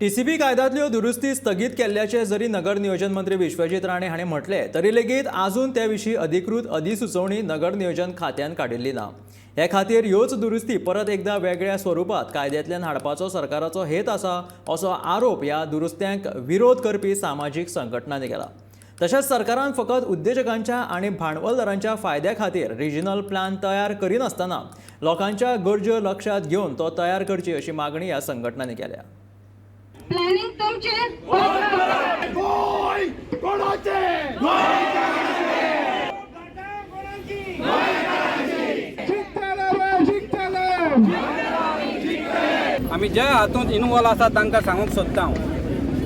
TCP कायद्यांतल्यो दुरुस्ती स्थगीत केल्ल्याचें जरी नगर नियोजन मंत्री विश्वजीत राणे हांणी म्हटलें तरी लेगीत आजून ते विशीं अधिकृत अधिसुचोवणी नगर नियोजन खात्यान काडिल्ली ना. हे खातीर ह्योच दुरुस्ती परत एकदा वेगळ्या स्वरुपांत कायद्यांतल्यान हाडपाचो सरकाराचो हेत आसा असो आरोप ह्या दुरुस्त्यांक विरोध करपी सामाजीक संघटनांनी केला. तशेंच सरकारान फकत उद्देजकांच्या आनी भांडवलदारांच्या फायद्या खातीर रिजनल प्लॅन तयार करिनासतना लोकांच्या गरज्यो लक्षांत घेवन तो तयार करची अशी मागणी ह्या संघटनांनी केल्या. प्लॅनिंग तुमचे. गोय कोणाचे? जिंकतले, जिंकतले. आमी जे हातूंत इनवॉल्व आसा तांकां सांगूंक सोदता हांव,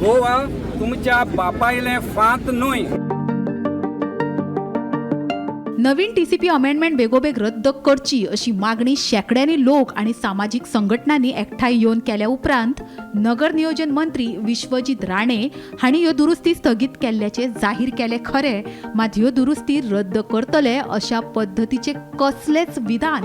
गोवा तुमच्या बापायलें फांत न्हय. नवीन टीसीपी अमेंडमेंट बेगोबेग रद्द करची अशी मागणी शेंकड्यांनी लोक आनी सामाजीक संघटनांनी एकठांय येवन केल्या उपरांत नगर नियोजन मंत्री विश्वजीत राणे हांणी ह्यो दुरुस्ती स्थगीत केल्ल्याचें जाहीर केलें खरें, मात ह्यो दुरुस्ती रद्द करतले अशा पद्दतीचें कसलेंच विधान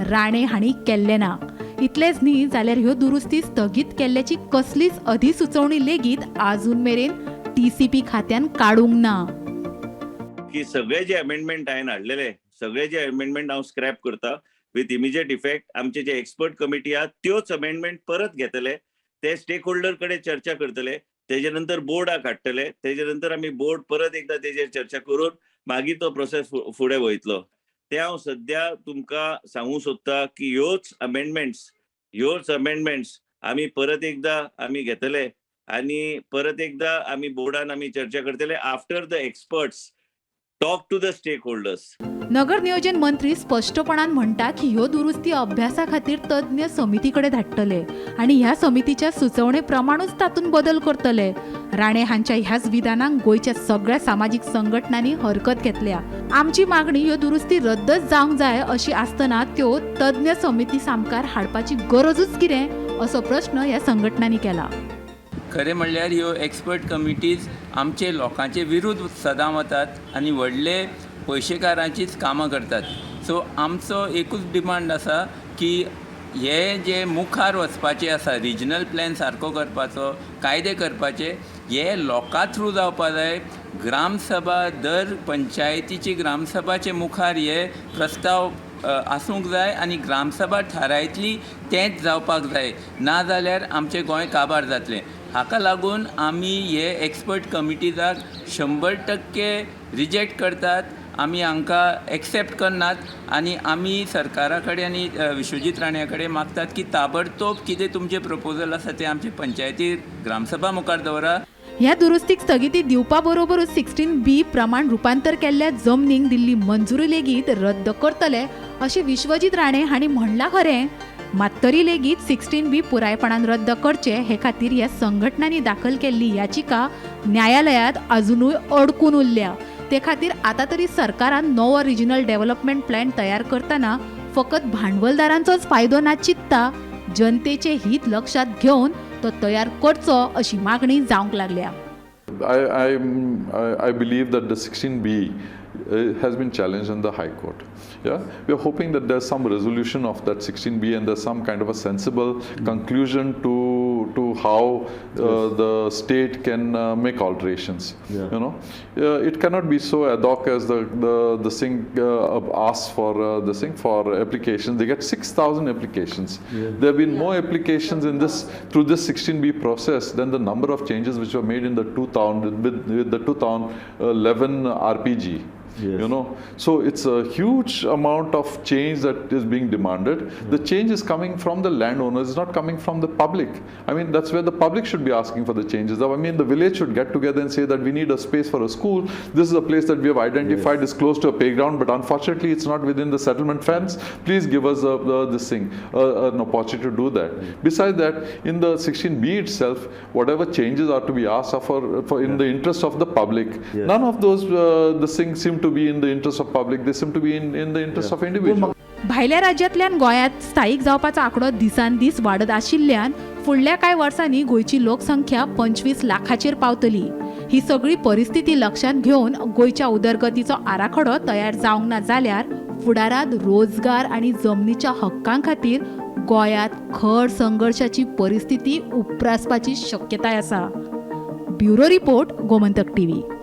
राणे हांणी केल्लें ना. इतलेंच न्ही जाल्यार ह्यो दुरुस्ती स्थगीत केल्ल्याची कसलीच अधिसुचोवणी लेगीत आजून मेरेन टीसीपी खात्यान काडूंक ना. की सगळे जे अमेंडमेंट हांवें हाडलेले, सगळे जे अमेंडमेंट हांव स्क्रॅप करता विथ इमिजिएट इफेक्ट. आमचे जे एक्सपर्ट कमिटी आहा, त्योच अमेंडमेंट परत घेतले, ते स्टेक होल्डर कडेन चर्चा करतले, तेजे नंतर बोर्डाक हाडटले, तेजे नंतर आमी बोर्ड परत एकदा तेजेर चर्चा करून मागीर तो प्रोसेस फुडें वयतलो. ते हांव सद्या तुमकां सांगूंक सोदता की ह्योच अमेंडमेंट्स आमी परत एकदा आमी घेतले आनी परत एकदा आमी बोर्डान आमी चर्चा करतले after the experts talk to the stakeholders. नगर नियोजन मंत्री स्पश्टपणान म्हणटा की ह्यो दुरुस्ती अभ्यासा खातीर तज्ञ समिती कडेन धाडटले आनी ह्या समितीच्या सुचवणे प्रमाणूच तातूंत बदल करतले. राणे हांच्या ह्याच विधानाक गोंयच्या सगळ्या सामाजीक संघटनांनी हरकत घेतल्या. आमची मागणी ह्यो दुरुस्ती रद्दच जावंक जाय अशी आसतना त्यो तज्ञ समिती सामकार हाडपाची गरजूच कितें असो प्रश्न ह्या संघटनांनी केला. खरें म्हणल्यार ह्यो एक्सपर्ट कमिटीज आमचे लोकांचे विरुद्ध सदां वतात आनी व्हडले पयशेकारांचीच कामां करतात. सो आमचो एकूच डिमांड आसा की हे जे मुखार वचपाचे आसा, रिजनल प्लॅन सारको करपाचो, कायदे करपाचे, हे लोकां थ्रू जावपा जाय. ग्रामसभा, दर पंचायतीची ग्रामसभाचे मुखार हे प्रस्ताव आसूंक जाय आनी ग्रामसभा थारायतली तेंच जावपाक जाय. नाजाल्यार आमचें गोंय काबार जातलें. हाका लागून आमी हे एक्सपर्ट कमिटीजाक 100% रिजेक्ट करतात. आमी हांकां एक्सेप्ट करनात आनी आमी सरकारा कडेन आनी विश्वजीत राण्या कडेन मागतात की ताबडतोब कितें तुमचें प्रपोजल आसा तें आमचे पंचायती ग्रामसभा मुखार दवरा. ह्या दुरुस्तीक स्थगिती दिवपा बरोबरूच 16B प्रमाण रुपांतर केल्ल्या जमनीक दिल्ली मंजुरी लेगीत रद्द करतले अशें विश्वजीत राणे हांणी म्हणलां खरें, मात तरी लेगीत 16B पुरायपणान रद्द करचे हे खातीर ह्या संघटनांनी दाखल केल्ली याचिका न्यायालयांत अजुनूय अडकून उरल्या. ते खातीर आतां तरी सरकारान नवो रिजनल डेव्हलपमेंट प्लॅन तयार करतना फकत भांडवलदारांचोच फायदो ना चिंतता जनतेचे हित लक्षात घेवन तो तयार करचो अशी मागणी जावंक लागल्या. I believe that the 16B has been challenged in the High Court. Yeah, we are hoping that there's some resolution of that 16B and there's some kind of a sensible conclusion to how the state can make alterations. It cannot be so ad hoc as the thing asks for the thing for applications. They get 6,000 applications. There have been more applications in this through this 16B process than the number of changes which were made in the 2000 with the 2011 RPG. So it's a huge amount of change that is being demanded. The change is coming from the landowners, it's not coming from the public. I mean, that's where the public should be asking for the changes. I mean, the village should get together and say that we need a space for a school. This is a place that we have identified is close to a playground, but unfortunately, it's not within the settlement fence. Please give us this thing, an opportunity to do that. Besides that, in the 16B itself, whatever changes are to be asked are for in the interest of the public. None of those the things seem to be in the interest of public. They seem to be in the interest of individuals. भायल्या राज्यांतल्यान गोंयांत स्थायीक जावपाचो आंकडो दिसान दीस वाडत आशिल्ल्यान फुडल्या कांय वर्सांनी गोंयची लोकसंख्या 25 लाखाचेर पावतली. ही सगळी परिस्थिती लक्षांत घेवन गोंयच्या उदरगतीचो आराखडो तयार जावंक ना जाल्यार फुडारांत रोजगार आनी जमनीच्या हक्कां खातीर गोंयांत खर संघर्शाची परिस्थिती उप्रासपाची शक्यताय आसा. Bureau report, Gomantak TV.